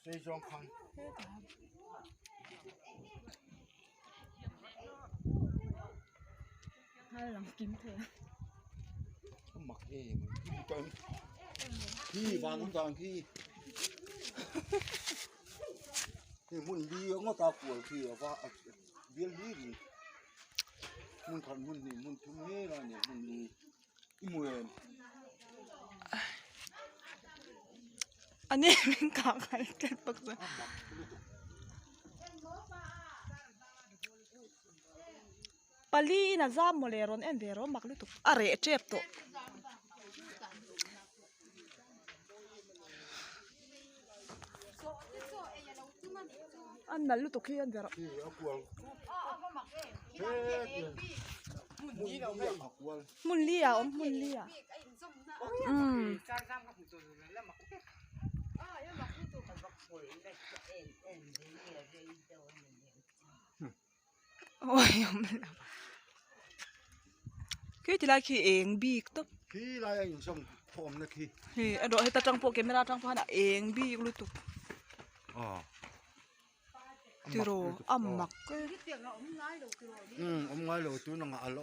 Sei zawng khan. Mak em khi van awm dan khi hei hmun li ngawt a kual khi a va bial hlir in hmun khat hmun hnih hmun thum hlir a ni hmun li i hmu em. Ani min kah khalh tlat bawk chuan. Pali in a zam mawle rawn en ve rawh mak lutuk a reh tep tawh. A nalh lutuk hi a ni rawh. Hmun li ah a awm hmun li ah umm. Khi ti lai khi eng bik tawp. Khi lai a inzawm khawmna khi. Hei erawh heta tang pawh camera tang pawh hian a eng bik lutuk. Aw. Tiraw a mak e. Umm awm ngai lo tun ang ah a lo.